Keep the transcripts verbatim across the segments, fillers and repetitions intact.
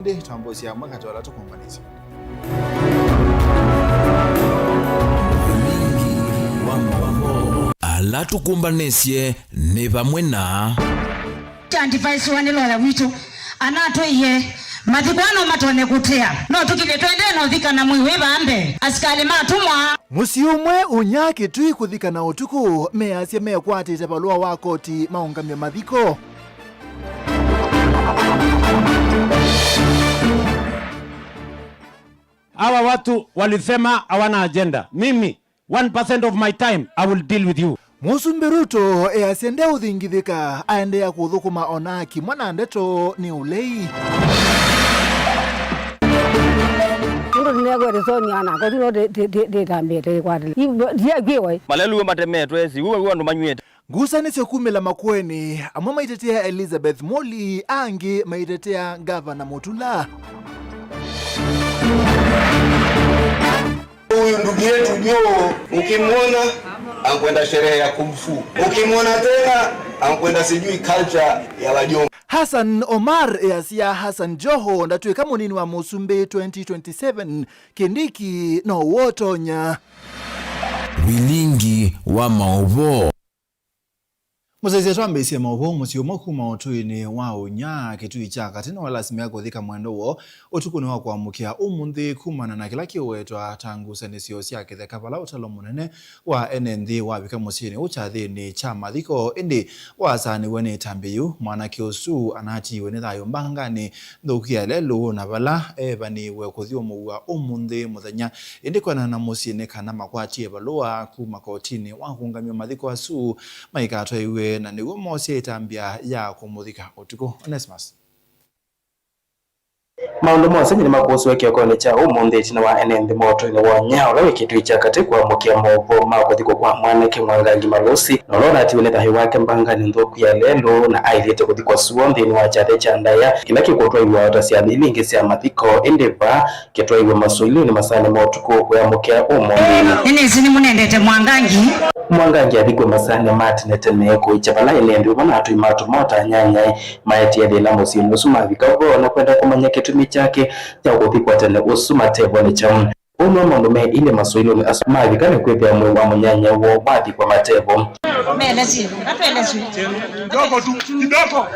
Ĩndĩ twambũsya amwe katĩ wa ala tũkũmbanĩsye. Ala tũkũmbanĩsye nĩ vamwe na. Kyandivaisiwa nĩ loya witũ anatwĩie, mathiko aa no matonye kũtea, no tũkilye twendee na ũthika na mwĩĩ wĩ vaa mbee. Asikalĩ matũmwa. Mũsyĩ ũmwe ũnya Kĩtui kũthika na ũtukũ, measya mekwatĩte valũa wa koti maũngamye mathiko. Hawa watu walisema hawana agenda. Mimi, one percent of my time, I will deal with you. Mũsumbĩ Ruto easya ndeũthingithĩka, aendeea kũthũkũma ona akimwa na ndeto nĩ ũlei. Nũndũ nĩnekwete soni anakwa tu no ndĩtambĩte ĩkwatĩla. Ndiakwĩwa. Malelu matemetwe, si wĩwa andũ manywĩte. Ngusanĩsyo kumĩla Makueni, amwe maitetea Elizabeth Muli, angĩ maitetea Ngavana Mutula. Huyu ndugu yetu Joho, ukimwona ankwenda sherehe ya kung fu, ukimwona tena ankwenda sijui culture ya Wajongo. Hassan Omar easya Hassan Joho ndatw'ĩka mũnini wa mũsumbĩ twenty twenty-seven, Kindiki no wotonya. Vilingi wa maũvoo. Mũsyaĩĩsya twambĩĩsye maũvoo. Mũsyĩ ũmwe kuma ũtũinĩ wa ũnya Kĩtui kya katĩ nĩwalasimĩka kũthika mwendwa woo ũtukũnĩ wa kũamũkĩa ũmũnthĩ kumana na kĩla kĩũwetwa ta ngusanĩsyo sya kĩtheka, vala ũtalo mũnene wa ene nthĩ wavika mũsyĩnĩ ũũ kyathĩnĩ kya mathiko. Ĩndĩ wasaanĩw'e nĩ ĩtambya yĩu, mwanake ũsu anatiiwe nĩ thayũ mbanganĩ nthũku ya lelũ, na vala evanĩiwe kũthyũmũw'a ũmũnthĩ mũthenya. Ĩndĩ kwĩanana na mũsyĩ nĩ kana makwatie valũa kuma kotinĩ wa kũũngamya mathiko asu maikatwaiwe, na nĩw'o mosie ĩtambya ya kũmũthika ũtukũ. Onesmus. Maũndũ ma ũsengy'o nĩmakũsĩwe kĩokonĩ kya ũmũnthĩ ĩtina wa ene nthĩ ma ũtũinĩ wa ũnya ũla wĩ Kĩtui kya katĩ kũamũkĩa maũvoo ma kũthikwa kwa mwanake Mwangangi Malosi, na ũla ũnatiwe nĩ thayũ wake mbanganĩ nthũku ya lelũ, na aĩlĩte kũthikwa sua nthĩnĩ wa kyathĩ kya ndaĩa kĩla kĩkũtwaiwa o ta syathĩ ila ingĩ sya mathiko. Ĩndĩ vaa kĩtwaiwe masoilonĩ masaanĩ ma ũtukũ kwĩamũkĩa ũmũnthĩ. Nĩnĩsĩ nĩmũnendete Mwangangi. Mwangangi athikwe masaanĩ ma tene tene kũĩkya vala ene nthĩ ũmwe na atũi ma tũmota anyanyae maetie thĩna mũsyĩnĩ ũsu mavika vo na kwenda kũmanya kĩtumi kyake kya kũthikwa tene ũsu matevonĩ kyaũ. Ũmwe wa maũndũ me ilĩ masoilonĩ asu mavika nĩ kwĩthĩa mwĩĩ wa mũnyanya woo wathikwa matevo. Meelesye, atuelesye. Kidogo tu, kidogo.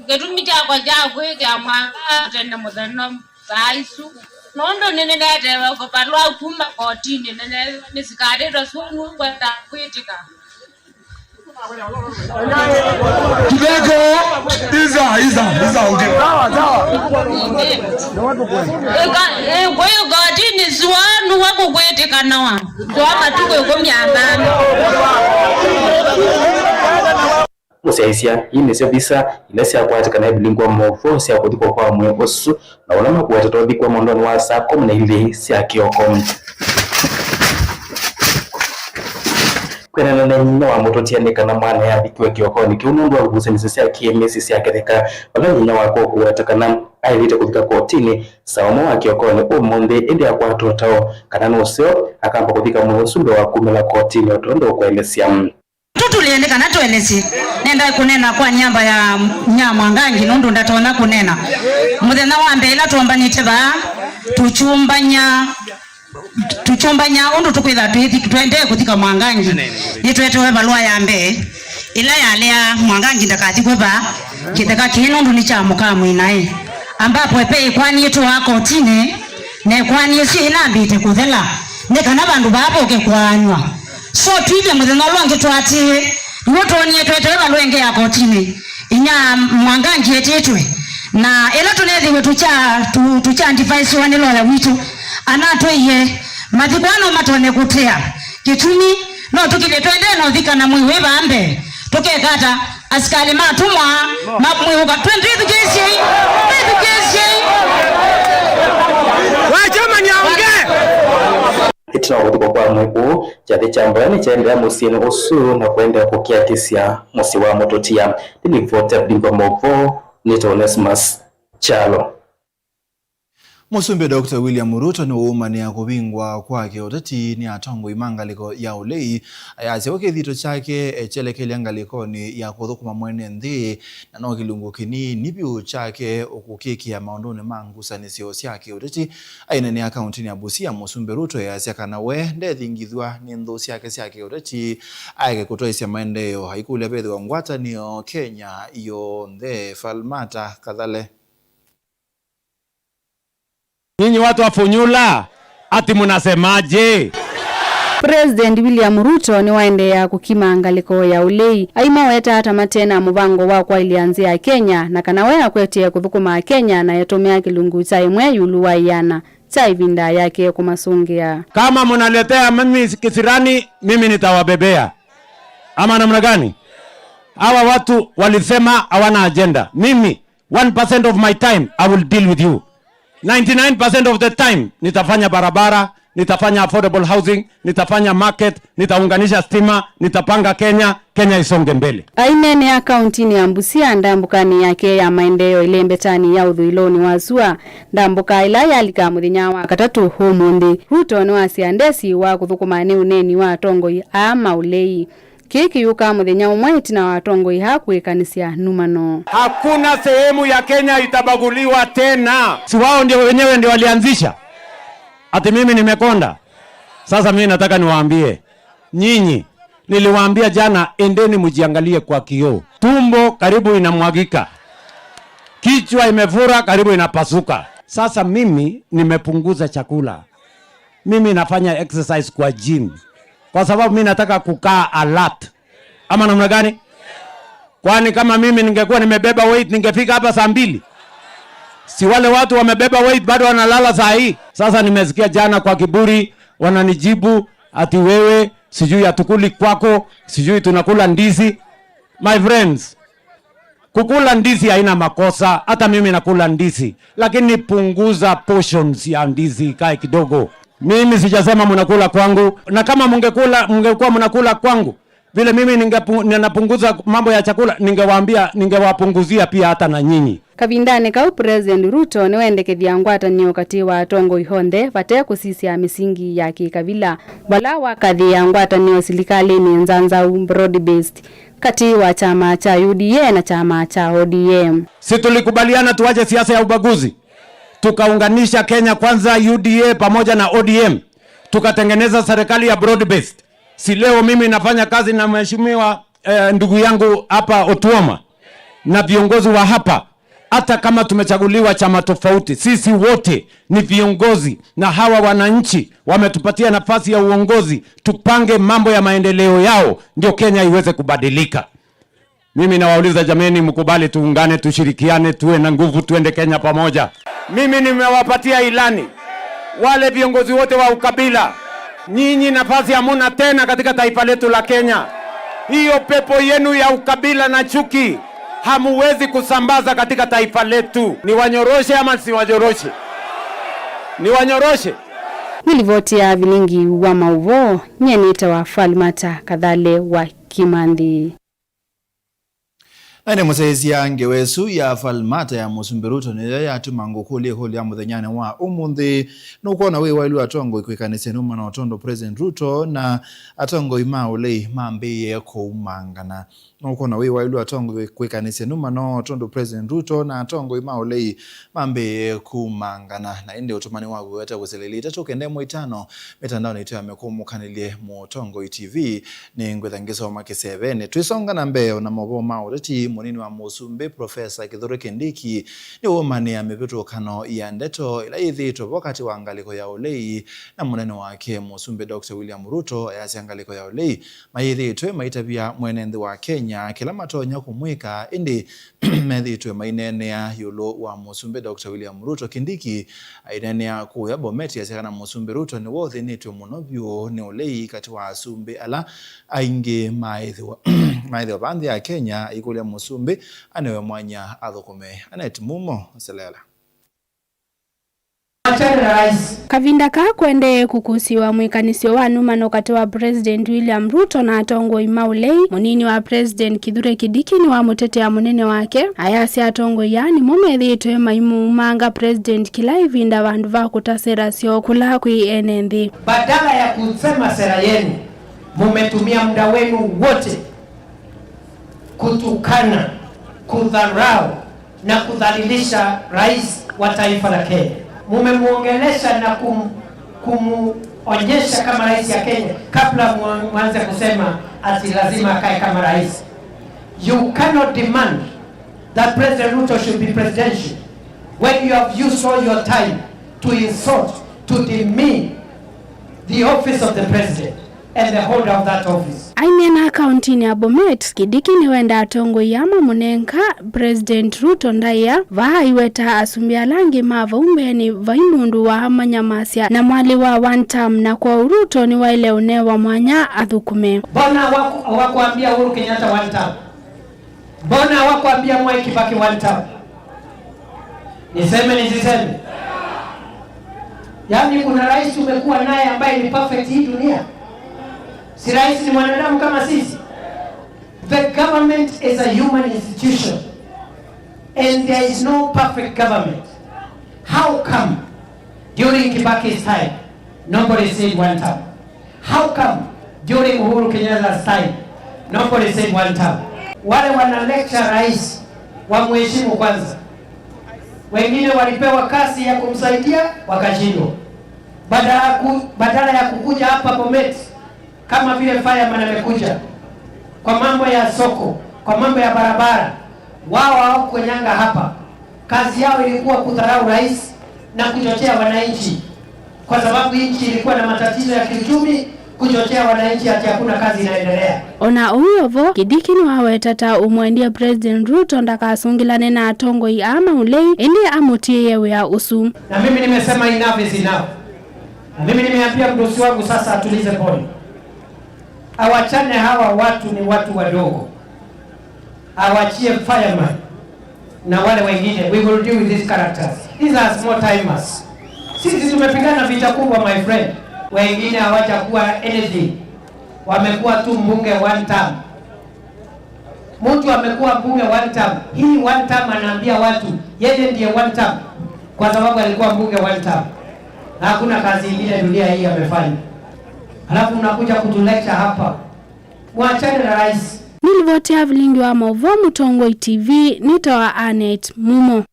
Kĩtumi kyakwa kya kwĩkĩa mwana tene mũthenya saa isu, nũndũ nĩnĩnetewe kũvalwa kuma kotinĩ, nĩne-, nĩsikatĩtwe sunu ngwenda kwĩtĩka. Kidogo. Iza, iza, iza, okay. Sawa, sawa. Ĩka-, ĩ-, kwĩ kotinĩ sua nũwa kũkwĩtĩkanawa sua matukũ ĩkũmi na atano. Mũsyaĩĩsya, ii nĩsyo visa ila syakwatĩkana ivulingwa maũvoo sya kũthikwa kwa mwĩĩ ũsu, na ũla makũwetetwa ũthikwa mwendonĩ wa saa kũmi na ilĩ sya kĩoko. Kwĩanana na inyia wa mũtũtia nĩ kana mwana athikwe kĩokonĩ kĩu nũndũ wa ngusanĩsyo sya kĩmĩsĩ sya kĩtheka, vala inyia wake ũkũweta kana aĩlĩte kũthika kotinĩ saa ũmwe wa kĩokonĩ ũmũnthĩ, ĩndĩ akwata ũtao kana nũseo akamba kũthika mwĩĩ ũsu mbee wa kumĩla kotinĩ o tondũ ũkũelesya. Tũtũlĩe nĩ kana tũelesye. Nenda kũneena kwa nyamba ya nya Mwangangi nũndũ ndatonya kũneena. Mũthenya wa mbee ĩla twombanĩte vaa, tũkyũmbany'a, tũkyũmbany'a ũndũ tũkwĩtha twĩthi-, twendee kũthika Mwangangi, nĩtwetewe valũa ya mbee ĩla yalea Mwangangi ndakathikwe vaa kĩtheka kĩĩ nũndũ nĩ kya mũka mwĩnaĩ, ambapo epe ĩkwani ĩtũaa kotinĩ, na ĩkwani ĩsu ĩnambĩte kũthela nĩ kana vandũ vaa vũke kũaanw'a. So twilye mũthenya ũla ũngĩ twaatĩĩe, nĩw'o twonie twetewe valũa ĩngĩ ya kotinĩ, inya Mwangangi etĩtwe. Na ĩla tũneethĩiwe tũkya-, tũ-, tũkyandivaisiwa nĩ loya witũ, anatwĩie, mathiko aa no matonye kũtea. Kĩtumi, no tũkilye twendee na ũthika na mwĩĩ wĩ vaa mbee. Tũkeka ata? Asikalĩ matũmwa mamwĩũka. Twĩ-, twĩthukĩĩsyei, twĩthukĩĩsyei. Wachomani aongee. Ĩtina wa kũthikwa kwa mwĩĩ ũũ, kyathĩ kya mboya nĩkyaendeea mũsyĩnĩ ũsu na kũendeea kũkiakisya mũsyĩ wa mũtũtia. Nĩnĩvotea kũvingwa maũvoo nĩ ta Onesmus Kyalo. Mũsumbĩ Doctor William Ruto nĩwaumanĩa kũvingwa kwake ũteti nĩ atongoi ma ngalĩko ya ũlei, ayasya we kĩthito kyake ekyelekelya ngalĩkonĩ ya kũthũkũma mwene nthĩ, na no kĩlungu kĩnini vyũ kyake ũkũkĩkĩa maũndũnĩ ma ngusanĩsyo sya kĩũteti. Ainenea kauntinĩ ya Busia, Mũsumbĩ Ruto easya kana we ndethingithw'a nĩ nthũ syake sya kĩũteti, aeke kũtwaĩsya maendeeo aikũlya vethĩwa ngwatanĩo Kenya yonthe. Falmata Kathale. Nyinyi watu wa Funyula, ati mnasemaje? President William Ruto nĩwaendeea kũkima ngalĩko ya ũlei, aimaweta ata mate na mũvango wa kwaĩlya nzĩa Kenya, na kana we akwetye kũthũkũma Kenya na etũmĩa kĩlungu kya ĩmwe ĩũlũ wa ĩana kya ĩvinda yake kũmasũngĩa. Kama mnaletea mimi kisirani, mimi nitawabebea. Ama namna gani? Hawa watu walisema hawana agenda. Mimi, one percent of my time, I will deal with you. Ninety-nine percent of the time, nitafanya barabara, nitafanya affordable housing, nitafanya market, nitaunganisha stima, nitapanga Kenya, Kenya isonge mbele. Ainenea kauntinĩ ya Busia, ndambũkanĩ yake ya maendeeo ĩlembetanĩ ya ũthũĩlonĩ wa sua, ndambũka ĩla yalika mũthenya wa katatũ ũmũnthĩ, Ruto nĩwasya ndesi wa kũthũkũma nĩ ũneeni wa atongoi aa ma ũlei. Kĩĩ kĩyũka mũthenya ũmwe ĩtina wa atongoi aa kũĩkanĩsya numano. Hakuna sehemu ya Kenya itabaguliwa tena. Si wao ndio wenyewe ndio walianzisha? Ati mimi nimekonda? Sasa mimi nataka niwaambie nyinyi, niliwaambia jana, endeni mjiangalie kwa kioo. Tumbo karibu inamwagika, kichwa imefura karibu inapasuka. Sasa mimi nimepunguza chakula. Mimi nafanya exercise kwa gym. Kwa sababu mimi nataka kukaa alert. Ama namna gani? Kwani kama mimi ningekuwa nimebeba weight, ningefika hapa saa mbili? Si wale watu wamebeba weight bado wanalala saa hii? Sasa nimesikia jana kwa kiburi wananijibu ati wewe, sijui hatukuli kwako, sijui tunakula ndizi. My friends, kukula ndizi haina makosa, hata mimi nakula ndizi, lakini punguza portions ya ndizi, ikae kidogo. Mimi sijasema mnakula kwangu, na kama mungekula, mungekuwa mnakula kwangu vile mimi ningepu-, ninapunguza mambo ya chakula, ningewaambia, ningewapunguzia pia hata na nyinyi. Kavindanĩ kau, President Ruto nĩwendekethya ngwatanĩo katĩ wa atongoi onthe vate kũsisya mĩsingi ya kĩkavila, vala wakathĩĩa ngwatanĩo silikalĩnĩ nzanzau, broad based, katĩ wa kyama kya U D A na kyama kya O D M. Si tulikubaliana tuache siasa ya ubaguzi? Tukaunganisha Kenya Kwanza, U D A pamoja na O D M. Tukatengeneza serikali ya broad based. Si leo mimi nafanya kazi na mheshimiwa, eh, ndugu yangu hapa Otuoma na viongozi wa hapa, hata kama tumechaguliwa chama tofauti, sisi wote ni viongozi, na hawa wananchi wametupatia nafasi ya uongozi, tupange mambo ya maendeleo yao, ndio Kenya iweze kubadilika. Mimi nawauliza jameni, mkubali tuungane, tushirikiane, tuwe na nguvu, tuende Kenya pamoja. Mimi nimewapatia ilani, wale viongozi wote wa ukabila, nyinyi nafasi hamuna tena katika taifa letu la Kenya. Hiyo pepo yenu ya ukabila na chuki hamuwezi kusambaza katika taifa letu. Niwanyoroshe ama siwanyoroshe? Niwanyoroshe? Nĩ livoti ya vilingi wa maũvoo, nyie nĩtawa Falmata Kathale wa Kimanthi. Na nĩ mũsyaĩĩsya ngewa ĩsu ya Falmata ya Mũsumbĩ Ruto nĩyo yatuma ngũkũlya ĩkũlyo ya mũthenyanĩ wa ũmũnthĩ. Nũkwona wĩ waĩlu atongoi kwĩkanĩsya nũmano tondũ President Ruto na atongoi ma ũlei mambĩĩe kũumangana? Nũkwona wĩ waĩlu atongoi kwĩkanĩsya nũmano tondũ President Ruto na atongoi ma ũlei mambĩĩe kũumangana? Na ĩndĩ ũtũmani waku weta kũselelia itatũ kenda ĩmwe itano mĩtandaonĩ itũ ya Mĩkũmũkanĩlye Mũtongoi T V. Nĩngwĩtha ngĩsoma kĩsevenĩ. Twĩsonga na mbee, ona maũvoo ma ũteti, mũnini wa mũsumbĩ, Profesa Kithure Kindiki, nĩwaumanĩa mĩvĩtũkano ya ndeto ĩla yĩthĩĩtwe vo katĩ wa ngalĩko ya ũlei na mũnene wake, mũsumbĩ Doctor William Ruto, ayasya ngalĩko ya ũlei mayĩthĩĩtwe maitavya mwene nthĩ wa Kenya kĩla matonya kũmwĩka, ĩndĩ methĩĩtwe maineenea ĩũlũ wa mũsumbĩ Doctor William Ruto. Kindiki aineenea kũya Bomet, asya kana mũsumbĩ Ruto nĩwe ũthĩnĩtw'e mũno vyũ nĩ ũlei katĩ wa asumbĩ ala aingĩ maĩthĩwa, maĩthĩwa vaa nthĩ ya Kenya, aikũlya mũsumbĩ anewe mwanya athũkũme. Annet Mumo, Selela. Kavinda kaa kũendee kũkusĩwa mwĩkanĩsyo wa nũmano katĩ wa President William Ruto na atongoi ma ũlei, mũnini wa President Kithure Kindiki nĩwamũtetea mũnene wake, ayasya atongoi aa nĩmo methĩĩtwe maimũumanga President kĩla ĩvinda vandũ va kũta sera syoo kũla kwĩ ene nthĩ. Badala ya kusema sera yenu, mumetumia muda wenu wote kutukana, kudharau na kudhalilisha rais wa taifa la Kenya. Mumemwongelesha na kum, kumuonyesha kama rais ya Kenya kabla mwa- mwanze kusema ati lazima akae kama rais. You cannot demand that President Ruto should be presidential when you have used all your time to insult, to demean the office of the president and the holder of that office. Aineena kauntinĩ ya Bomet, Kindiki nĩwenda atongoi aa mamũnenga President Ruto ndaĩa, vaa aiweta asumbĩ ala angĩ ma vau mbeenĩ vai mũndũ wamanyamasya na mwalĩwa one term, na kwoou Ruto nĩwaĩle ũnewa mwanya athũkũme. Mbona hawaku- hawakuambia Uhuru Kenyatta one term? Mbona hawakuambia Mwai Kibaki one term? Niseme nisiseme? Yaani, kuna rais tumekuwa naye ambaye ni perfect hii dunia? Si rais ni mwanadamu kama sisi? The government is a human institution and there is no perfect government. How come during Kibaki's time nobody said one term? How come during Uhuru Kenyatta's time nobody said one term? Wale wana lecture rais, wamheshimu kwanza. Wengine walipewa kazi ya kumsaidia, wakashindwa. Badala ya ku- badala ya kukuja hapa Bomet kama vile fireman amekuja kwa mambo ya soko, kwa mambo ya barabara, wao hawakunyanga hapa. Kazi yao ilikuwa kudharau rais na kuchochea wananchi, kwa sababu nchi ilikuwa na matatizo ya kiuchumi, kuchochea wananchi ati hakuna kazi inaendelea. Ona ũu o vo, Kindiki nĩwaweta ta ũmwendie President Ruto ndakasũngĩlane na atongoi aa ma ũlei, ĩndĩ amũtiĩe wĩa ũsu. Na mimi nimesema enough is enough. Na mimi nimeambia mdosi wangu sasa atulize pole. Awachane, hawa watu ni watu wadogo. Awachie fireman na wale wengine. We will deal with these characters. These are small timers. Sisi tumepigana vita kubwa, my friend. Wengine hawajakuwa anything. Wamekuwa tu mbunge one term. Mtu amekuwa mbunge one term. Hii one term anaambia watu yeye ndiye one term kwa sababu alikuwa mbunge one term. Na hakuna kazi ingine dunia hii amefanya. Alafu unakuja kutulecture hapa. Mwachane na rais. Nĩ livoti ya vilingi wa maũvoo Mũtongoi T V, nĩtawa Annet Mumo.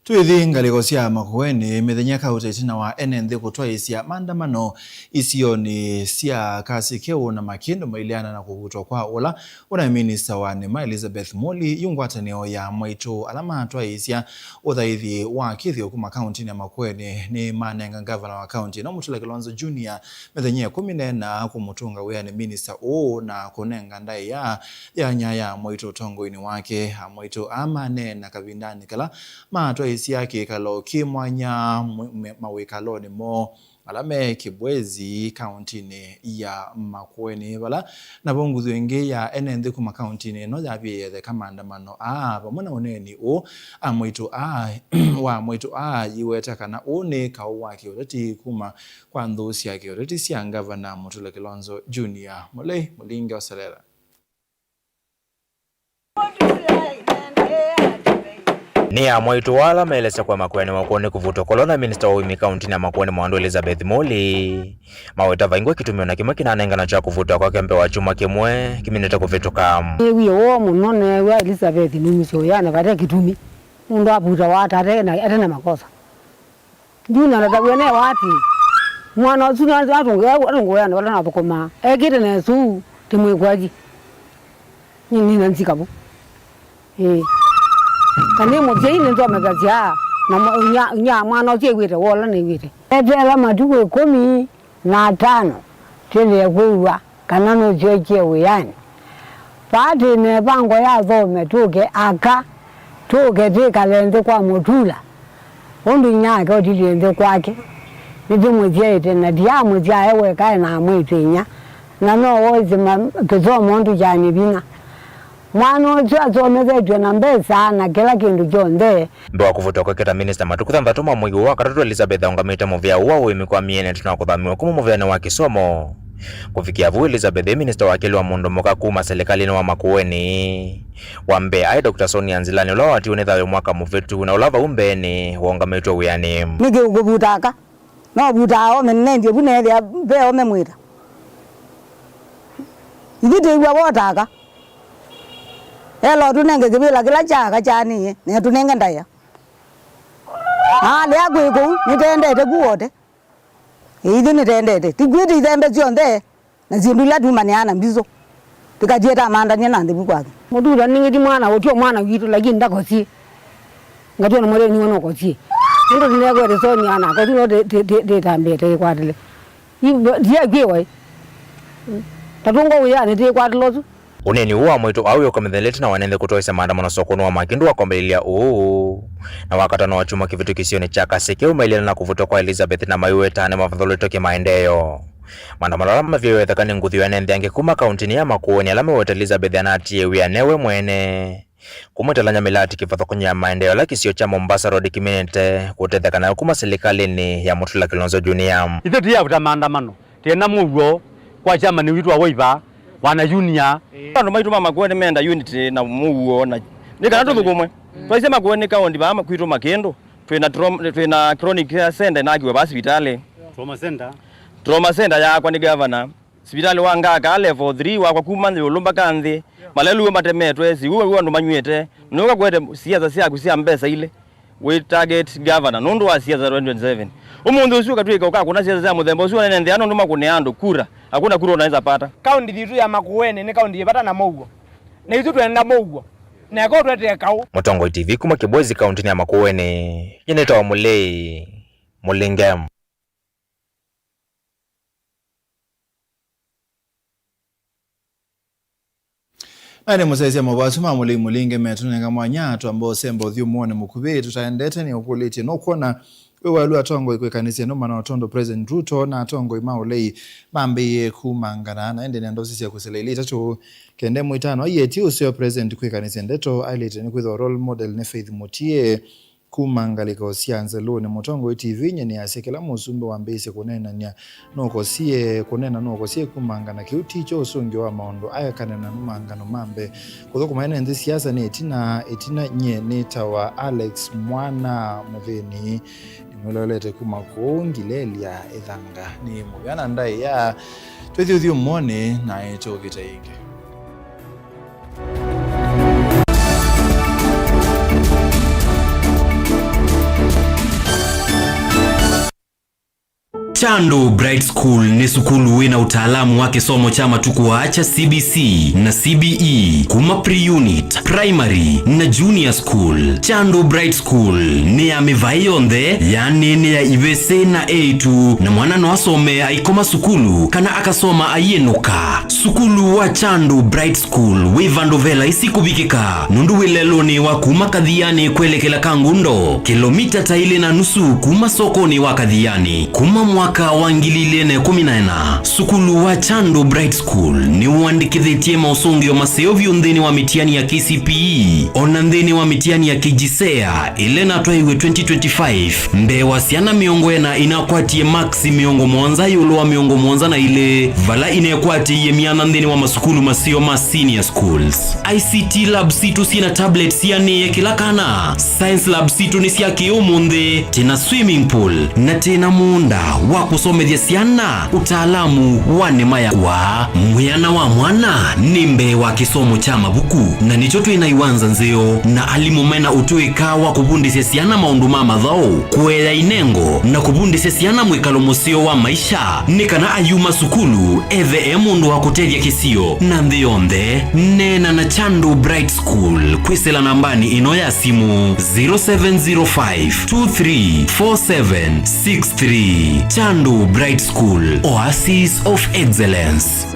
Twĩthi ngalĩko sya Makueni, mĩthenya kauta ĩtina wa ene nthĩ kũtwaĩĩsya maandamano isionĩ sya Kasi Kĩu na Makĩndũ maileana na kũvutwa kwa ũla ũnaĩ minista wa nĩma Elizabeth Muli, yu ngwatanĩo ya mwaitũ ala matwaĩĩsya ũthaithi wa kĩthĩo kuma kauntinĩ ya Makueni nĩ manenga ngavana wa kaunti ĩno Mutula Kilonzo Junior mĩthenya ĩkũmi na ĩna kũmũtũnga wĩanĩ minista ũũ na kũnenga ndaĩa ya nyaya ya mwaitũ ũtongoinĩ wake. Amwaitũ aa maneena kavindanĩ kala matwaĩĩsya kĩkalo kĩ mwanya mw- me- mawĩkalonĩ moo ala me Kibwezi, kauntinĩ ya Makueni, vala navo nguthu ĩngĩ ya ene nthĩ kuma kauntinĩ ĩno yavie yetheka maandamano aa vamwe na ũneeni ũũ amwaitũ aa wa amwaitũ aa yiweta kana ũũ nĩ kaũ wa kĩũteti kuma kwa nthũ sya kĩũteti sya ngavana Mutula Kilonzo Junior. Mũlei Mũlinge Oselela. Nĩ amwaitũ ala maelesya kwa Makueni wa kwoo nĩ kũvutwa kũla na minista wa ũĩmi kauntinĩ ya Makueni Mwandu Elizabeth Muli. Maweta vaingwa kĩtumi ona kĩmwe kĩnanengana kya kũvutwa kwake mbee wa kyumwa kĩmwe kĩminĩte kũvĩtũka. Nĩwie woo mũno neew'a Elizabeth nũmisye ũyanĩ vate kĩtumi. Mũndũ avutawa ata ate na, ate na makosa? Ndiũnanataw'a ne wati. Mwana ũsu atũngũya atũngũya na vala nathũkũmaa ekĩte na ĩsũu tĩmwĩkwaki. Nĩ nina nzika vu. Ĩĩ. Kana mũsyai nĩnthomethasya na mwa- nya, nya mwana ũsu ew'ĩte wola nĩw'ĩte. Eteela matukũ ĩkũmi na atano twĩthĩe kwĩw'a kana nũsyokie wĩanĩ. Vaa twĩ na ĩvango ya athome tũke aka, tũke twĩkale nthĩ kwa Mũtula, ũndũ inyake ũtilie nthĩ kwake. Nĩtũmũsyaĩte na ndiamũsyae weka e na amwaitũ inya, na no woisye ma- kĩsomo ũndũ kyanĩ vinya. Mwana ũsu asomethetw'e na mbesa na kĩla kĩndũ kyonthe. Mbee wa kũvutwa kwake ta minista matukũ thanthatũ ma mwei wa katatũ, Elizabeth aũngamĩte mũvĩa ũũ wa ũĩmi kwa myei ĩna ĩtina wa kũthamĩwa kuma mũvĩanĩ wa kĩsomo. Kũvikĩa vu, Elizabeth e minista wa kelĩ wa mũndũ mũka kuma silikalĩnĩ wa Makueni. Wa mbee aĩ Doctor Sonia Nzilani, ũla watiwe nĩ thayũ mwaka mũvĩtu, na ũla vau mbeenĩ waũngamĩtwe wĩanĩ. Nĩkĩ ũkũvuta aka? No vutaa ome nendie vu neethĩa ve ome mwĩta. Ithyĩ tĩw'a wotaka. Ela ũtũnenge kĩvĩla kĩla kya aka kyaanĩie, na tũnenge ndaĩa. Alea kwĩ kũu, nĩtendete ku wote. Ĩĩ, ithyĩ nĩtendete. Tĩkwĩtĩ ithembe syonthe, na syĩndũ ila tumanĩaa na mbisũ. Tĩkatie tamandanie na nthĩ vu kwake. Mũthuri aning'ĩti mwana, ũtio mwana witũ, lakini ndakosie. Ngatwona mũthenya nĩwe nũkosie. Nũndũ nĩnekwete Sonia na akosi no tĩ-, tĩ-, tĩ-, tĩtambĩte ĩkwatĩle. Ndiakwĩwa ĩ. Tatũnga wĩanĩ tĩkwatĩla ũsu. Ũneeni ũũ wa mwĩĩtu aũ wĩũkamĩthĩlĩte na wanenthĩ kũtwaĩsya maandamano sokonĩ wa Makindũ wakwambĩlĩlya ũũ na wakatano wa kyumwa kĩvĩtũku kĩsionĩ kya Kaseke, ũmailĩana na kũvutwa kwa Elizabeth na maiweta nĩmavathũlĩtwe kĩmaendeeo. Maandamano ala mavyaĩwe ĩtheka nĩ nguthu ya anenthĩ angĩ kuma kaũntĩnĩ ya Makueni ala meweta Elizabeth anatiie wĩa newe mwene. Kũmwĩtalany'a mĩlati kĩvathũkany'o ya maendeeo ala kĩsio kya Mombasa Road kĩminĩte kũtetheka nayo kuma silikalĩnĩ ya Mutula Kilonzo Junior. Ithyĩ tũyavuta maandamano, twĩ na mũuo kwa chairman witũ wa Wiper, wana Junior. Andũ maitũ ma Makueni menda unity na mũuo na nĩ kana tũthũkũmwe. Twaisye Makueni kaũndi vaa kwitũ Makindũ, twĩ na traum-, twĩ na chronic care center ĩnakiwe vaa sivitalĩ. Trauma center. Trauma center yakwa nĩ governor. Sivitalĩ wa Ngaka level three wakwa kuma ĩũlũ mbaka nthĩ. Malelu w'o matemetwe, siw'o w'o andũ manyw'ĩte. Nũka kwete siasa syaku sya mbesa ilĩ. We target governor nũndũ wa siasa twenty twenty-seven. Ũmũnthĩ ũsu ũkatw'ĩka ũkakũna siasa sya mũthemba ũsu, wanene nthĩ ano nũmakũnĩa andũ kura. Hakuna kura unaweza pata. Kaũndi yitũ ya Makueni nĩ kaũndi yĩ vata na mũuo. Na ithu twenda mũuo. Na eka ũtwetee kaũ. Mũtongoi T V kuma Kibwezi kaũntĩnĩ ya Makueni. Nyie nĩtawa Mũlei Mũlinge. Na nĩ mũsyaĩĩsya mavasũ ma Mũlei Mũlinge metũnenga mwanya twamba ũsemba ũthyũmũonĩ mũkuvĩ tũtaendete. Nĩ ũkũlĩtye nũkwona wĩ waĩlu atongoi kwĩkanĩsya nũmana o tondũ President Ruto na atongoi ma ũlei mambĩĩe kumangana, na ĩndĩ nenda ũsisya kũsila ilĩ itatũ kenda ĩmwe itano aieti ũseo President kwĩkanĩsya ndeto aĩlĩte nĩ kwĩthwa role model nĩ Faith Mutie. Kuma ngalĩko sya nzelũnĩ, Mũtongoi T V nyie nĩasya kĩla mũsumbĩ wambĩĩsye kũneenany'a nũkosie, kũneena nũkosie kumangana. Kĩu tikyo ũsũngĩo wa maũndũ aya, kanena nũmangano ma mbee. Kũthũkũma ene nthĩ siasa nĩ ĩtina, ĩtina. Nyie nĩtawa Alex Mwana Mũthĩni, nĩmwĩloelete kuma kũu Ngilelia Ĩthanga. Nĩ mũvea na ndaĩa, twĩthi ũthyũmũonĩ na ĩtũkĩte ĩngĩ. Chandu Bright School nĩ sukulu wĩ na ũtaalamu wa kĩsomo kya matukũ aa kya C B C na C B E kuma pre-unit, primary na junior school. Chandu Bright School nĩ ya mĩvaĩ yonthe, yaani nĩ ya ivĩsĩ na eĩtu, na mwana no asome aikoma sukulu kana akasoma aiĩnũka. Sukulu wa Chandu Bright School wĩ vandũ ve laisi kũvikĩka, nũndũ wĩ lelũnĩ wa kuma Kathiani kwelekela Kangundo, kĩlomita ta ilĩ na nusu kuma sokonĩ wa Kathiani. Kuma mwaka wa ngili ilĩ na ĩkũmi na ĩna, sukulu wa Chandu Bright School nĩwandĩkĩthĩtye maũsũngĩo maseo vyũ nthĩnĩ wa mĩtiani ya K C P E, o na nthĩnĩ wa mĩtiani ya K J S E A, ĩla ĩnatwaiwe twenty twenty-five, mbee wa syana mĩongo ĩna inakwatie maksi mĩongo mũonza ĩũlũ wa mĩongo mũonza na ilĩ, vala inekwatĩie myanya nthĩnĩ wa masukulu maseo ma senior schools. I C T lab sitũ syĩ na tablets sianĩe kĩla kana. Science lab sitũ nĩ sya kĩ-ũmũnthĩ, twĩ na swimming pool, na twĩ na mũũnda wa kũsomethya syana ũtaalamu wa nĩma ya wa mwĩana wa mwana nĩ mbee wa kĩsomo kya mavuku, na nĩkyo twĩ na iwanza nzeo na alimũ me na ũtũĩka wa kũvundĩsya syana maũndũ ma mathaũ, kũea inengo, na kũvundĩsya syana mwĩkalo mũseo wa maisha, nĩ kana ayuma sukulu ethe e mũndũ wa kũtethya kĩsio na nthĩ yonthe. Neena na Chandu Bright School kwĩsĩla nambanĩ ĩno ya simũ, zero seven zero five two three four seven six three. Chandu Bright School, Oasis of Excellence.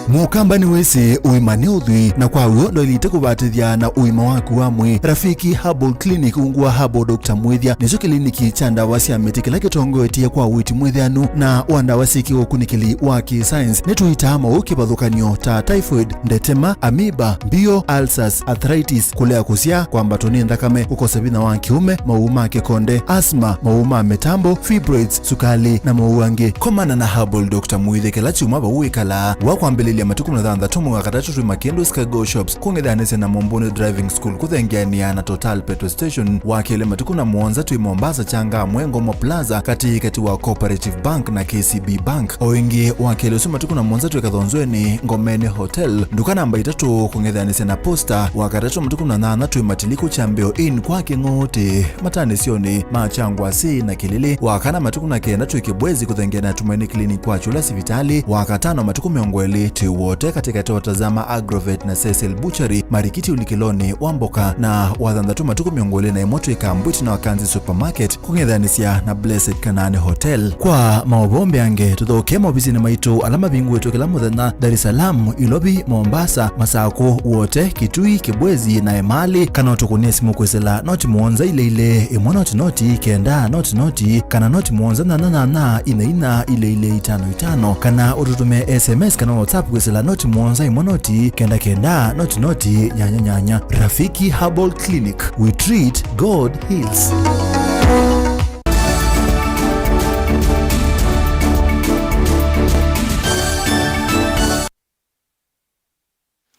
Mũkamba nĩwĩsĩ ũima nĩ ũthwii, na kwa w'o ndwaĩlĩte kũvatĩthya na ũima waku wa mwĩĩ. Rafiki Herbal Clinic ungu wa Herbal Doctor Mwĩthya nĩkyo kĩliniki kya ndawa sya mĩtĩ kĩla kĩtongoetye kwa ũiiti mwĩthĩanu na wa ndawa syĩ kĩũkunĩkĩli wa kĩ-science. Nĩtũitaa maũũ kĩvathũkany'o ta typhoid, ndetema, amoeba, mbio, ulcers, arthritis, kũlea kũsyaa, kwambatwa nĩ nthakame, kũkosa vinya wa kĩũme, maũũ ma kĩkonde, asthma, maũũ ma mĩtambo, fibroids, sukali, na maũũ angĩ. Komana na Herbal Doctor Mwĩthya kĩla kyumwa vau wĩkalaa. Wa kwambĩlĩlya matukũ na thanthatũ mwei wa katatũ twĩ Makĩndũ Sky Go Shops, kũng'ethanĩsya na Mombuni Driving School, kũthengeanĩa na Total Petrol Station. Wa kelĩ matukũ na mũonza twĩ Mombasa, Changamwe, Ngomo Plaza, katĩ katĩ wa Cooperative Bank na K C B Bank. O ĩngĩ, wa kelĩ ũsu matukũ na mũonza twĩ Kathonzweni, Ngomeni Hotel, nduka namba itatũ, kũng'ethanĩsya na Posta. Wa katatũ matukũ na nyanya twĩ Matiliku Kyambĩo Inn kwa Kĩng'ũũtĩ, matanĩsyonĩ ma Kyangwasĩ na Kĩlĩlĩ. Wa kana matukũ na kenda twĩ Kĩbwezi kũthengeana na Tumaini Clinic kwa Kyũla sivitalĩ. Wa katano matukũ mĩongo ĩlĩ twĩ Wote katĩ katĩ wa Tazama Agrovet na Cecil Butchery, Marikiti ũlikĩlonĩ wa Mboka. Na wa thanthatũ matukũ mĩongo ĩlĩ na ĩmwe twĩ Kambwiti na Wakanzi Supermarket, kũng'ethanĩsya na Blessed Kanani Hotel. Kwa maũvoo mbeange, tũthokee maovisinĩ maitũ ala mavingũĩtwe kĩla mũthenya, Dar es Salaam, Ilovi, Mombasa, Masakũ, Wote, Kitui, Kibwezi na Emali, kana ũtũkũnĩe simũ kwĩsĩla noti mũonza ilĩ ilĩ, ĩmwe noti noti, kenda noti noti, kana noti mũonza nyanya nyanya, ina ina, ilĩ ilĩ, itano itano, kana ũtũtũme S M S kana WhatsApp kwĩsĩla noti mũonza ĩmwe noti, kenda kenda, noti noti, nyanya nyanya. Rafiki Herbal Clinic. We treat, God heals.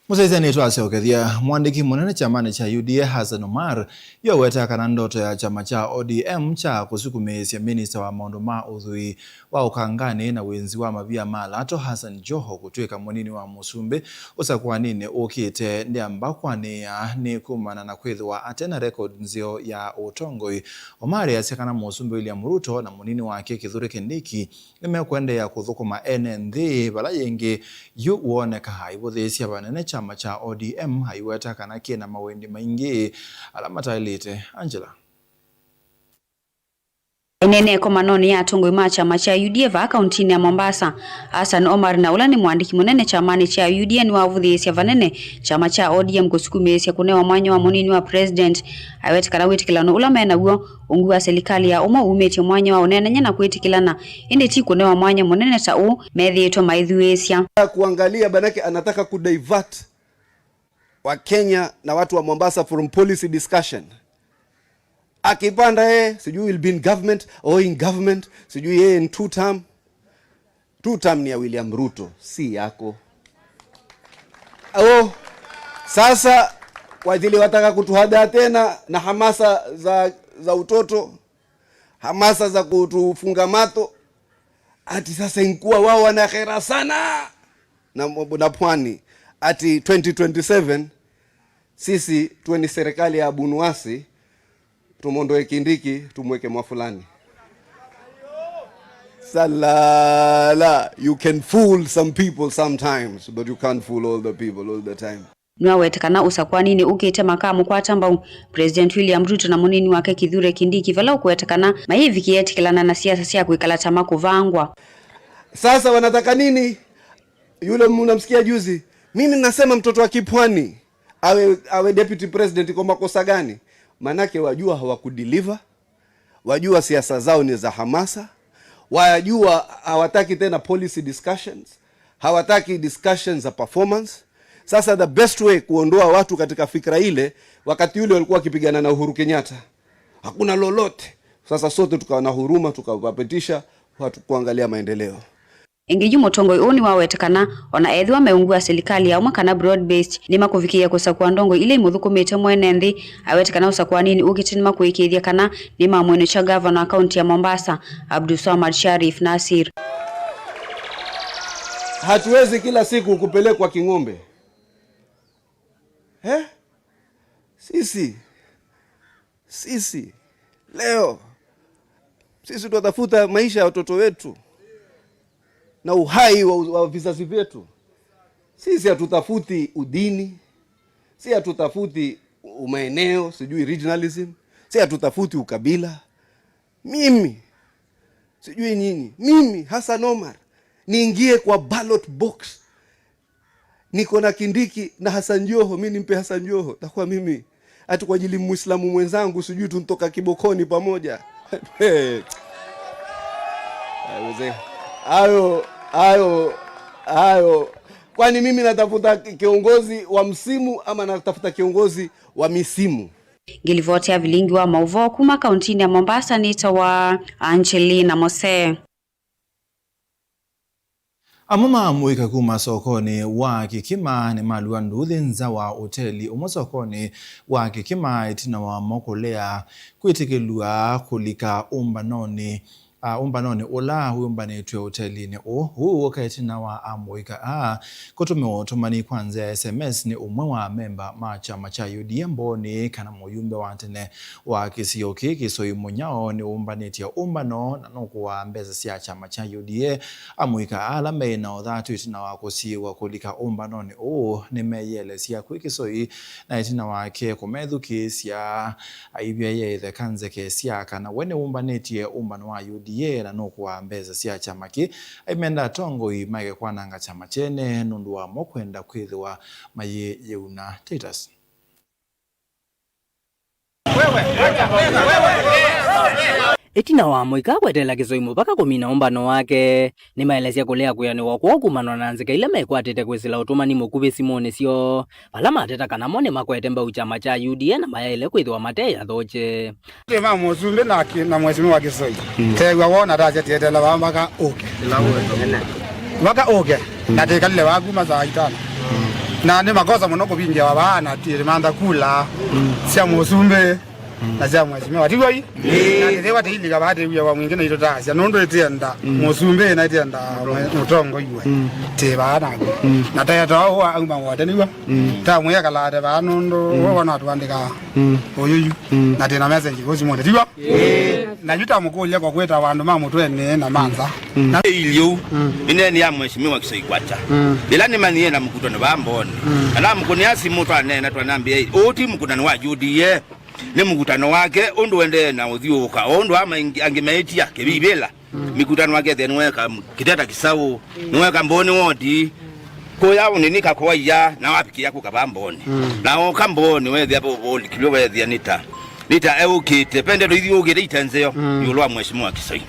Mũsyaĩĩsya nĩtwasyokethya. Mũandĩki mũnene kyamanĩ kya U D A Hassan Omar yu aweta kana ndoto ya kyama kya O D M kya kũsukumĩĩsya minista wa maũndũ ma ũthwii wa ũkanganĩ na wĩnzi wa mavia ma lato Hassan Joho kũtw'ĩka mũnini wa mũsumbĩ ũsakũaninĩ ũkĩte ndĩamba kwanĩĩa nĩ kumana na kwĩthĩwa ate na record nzeo ya ũtongoi. Omar easya kana mũsumbĩ William Ruto na mũnini wake Kithure Kindiki nĩmekũendeea kũthũkũma ene nthĩ vala yĩngĩ yu woneka aivũthĩĩsya vanene kyama kya O D M aiweta kana kĩna mawendi maingĩ ala mataĩlĩte. Angela. Aineena ĩkomanonĩ ya atongoi ma kyama kya U D A vaa kauntinĩ ya Mombasa, Hassan Omar, na ũla nĩ mũandĩki mũnene kyamanĩ kya U D A, nĩwavũthĩĩsya vanene kyama kya O D M kũsukumĩĩsya kũnewa mwanya wa mũnini wa president. Aweta kana wĩtĩkĩlano ũla me naw'o ungu wa silikalĩ ya ũmwe umĩtye mwanya wa ũneenany'a na kwĩtĩkĩlana, ĩndĩ ti kũnewa mwanya mũnene ta ũu methĩĩtwe maithuĩĩsya. Kuangalia, manake anataka kudivert wa Kenya na watu wa Mombasa from policy discussion. Akipanda yeye, sijui will be in government or in government, sijui yeye in two term. Two term ni ya William Ruto, si yako. Oh, sasa kwa vile wataka kutuhadaa tena na hamasa za, za utoto, hamasa za kutufunga mato, ati sasa inkuwa wao wana ghera sana na, na pwani, ati twenty twenty-seven sisi tuwe ni serikali ya abunuwasi, tumondoe Kindiki, tumweke mwa fulani. Salala, you can fool some people sometimes, but you can't fool all the people all the time. Nĩwaweta kana ũsakũaninĩ ũkĩte makamũkwata mbau President William Ruto na mũnini wake Kithure Kindiki, vala ũkũweta kana mayĩvikĩe etĩkĩlana na siasa sya kwĩkala ta makũvangwa. Sasa wanataka nini? Yule mnamsikia juzi, mimi nasema mtoto wa kipwani awe, awe deputy president kwa makosa gani? Manake wajua hawakudeliver, wajua siasa zao ni za hamasa, wajua hawataki tena policy discussions, hawataki discussions za performance. Sasa the best way kuondoa watu katika fikra ile, wakati ule walikuwa wakipigana na Uhuru Kenyatta, hakuna lolote. Sasa sote tukawa na huruma, tukawapitisha watu kuangalia maendeleo. Ĩngĩ yu mũtongoi ũũ nĩwaweta kana o na ethĩwa me ungu wa silikalĩ ya ũmwe kana broad based, nĩmakũvikĩĩa kũsakũa ndongoi ila imũthũkũmĩte mwene nthĩ. Aweta kana ũsakũaninĩ ũkĩte nĩmakũĩkĩĩthya kana nĩmamwenũkya gavana wa kaunti ya Mombasa, Abdulswamad Sharif Nassir. Hatuwezi kila siku kupelekwa King'ombe. Eh? Sisi Sisi leo, sisi tunatafuta maisha ya watoto wetu na uhai wa, wa vizazi vyetu. Sisi hatutafuti udini, si hatutafuti umaeneo, sijui regionalism, si hatutafuti ukabila. Mimi sijui nyinyi, mimi Hassan Omar niingie kwa ballot box Niko na Kindiki na Hassan Joho, mi nimpe Hassan Joho, takuwa mimi. Ati kwa ajili Muislamu mwenzangu, sijui tuntoka kibokoni pamoja. Eh. Hayo, hayo, hayo. Kwani mimi natafuta kiongozi wa msimu ama natafuta kiongozi wa misimu? Ngĩlivoti ya vilingi wa maũvoo kuma kauntinĩ ya Mombasa nĩtawa Angelina Mose. Amwe ma amũika kuma sokonĩ wa Kĩkĩma nĩmalua nduuthĩ nza wa ũteli ũmwe sokonĩ wa Kĩkĩma ĩtina wa mo kũlea kwĩtĩkĩlw'a kũlika ũmbanonĩ, a, ũmbanonĩ ũla wĩũmbanĩtw'e ũtelinĩ ũũ. Ũu wũka ĩtina wa amũika aa kũtũmĩwa ũtũmani kwa nzĩa ya S M S nĩ ũmwe wa amemba ma kyama kya U D A Mbooni kana mũyumbe wa tene wa kĩsio kĩĩ Kĩsoi Mũnyao nĩwũmbanĩtye ũmbano na nũkũaa mbesa sya kyama kya U D A. Amũika ala meĩ na ũthatu ĩtina wa kũsiĩĩwa kũlika ũmbanonĩ ũũ nĩmeyĩelesya kwĩ Kĩsoi na ĩtina wake kũmethukĩĩsya aivyaĩe ĩtheka nzeke sya kana we nĩwũmbanĩtye ũmbano wa U D A na nũkũaa mbesa sya kyama kĩĩ. Aimenda atongoi maeke kwananga kyama kyene nũndũ wa mo kwenda kwĩthĩwa mayĩyĩuna. Titus. Ĩtina wa mũika kweteela Kĩsoi mũvaka kũmina ũmbano wake, nĩmaelesya kũlea kwĩanĩwa kwoo kumanwa na nzika ila mekwatĩte kwĩsĩla ũtũmani mũkuvĩ simũnĩ syoo, vala mateta kana mo nĩmakwete mbau kyama kya U D A na mayaĩle kwĩthĩwa mate athokye. Tĩ ma mũsumbĩ na kĩ-, na mheshimiwa Kĩsoi. Teew'a wona tasya tietela vaa mpaka ũke. Mpaka ũke. Na tĩkalile vaa kuma saa itano. Na nĩ makosa mũno kũvingĩwa vaa na tĩmantha kula sya mũsumbĩ na sya mheshimiwa. Tiw'o i? Na tĩthĩwa tĩilika vaa tĩw'e wa mwingĩ na itũtasya. Nũndũ ĩtienda mũsumbĩ na ĩtienda mũtongoiwe. Tĩ vaa naku. Na tayeta ũũ auma wote nĩw'o. Tamwĩa kalate vaa nũndũ ũũ wona atũandĩkaa. Ũyũ yu. Na tĩna message kũsi mũndũ. Tiw'o? Na yu tamũkũlya kwa kwĩta andũ ma mũtwenĩ na ma nza. Na iliu, ineni ya mheshimiwa Kĩsoi kwacha. Ĩla nĩmanyie na mũkutano vaa Mbooni. Na namũkũnĩa simũ twaneena twanambĩa, "Ũũ ti mũkutano wa U D A. Nĩ mũkutano wake, ũndũ ũendee na ũthyũũka, o ũndũ ama angĩ meĩtia kĩvivĩla." Mikutano yake ethĩa nĩweka Kiteta Kisaũ, nĩweka Mbooni wodi. Kũya ũnini kakoaia, na wavikĩa kũka vaa Mbooni. Na oka Mbooni, wethĩa vo ũlikilwe, wethĩa nĩ ta, nĩ ta eũkĩte, pende ndeto ithiũũkĩte ite nzeo, ĩũlũ wa mheshimiwa Kĩsoi.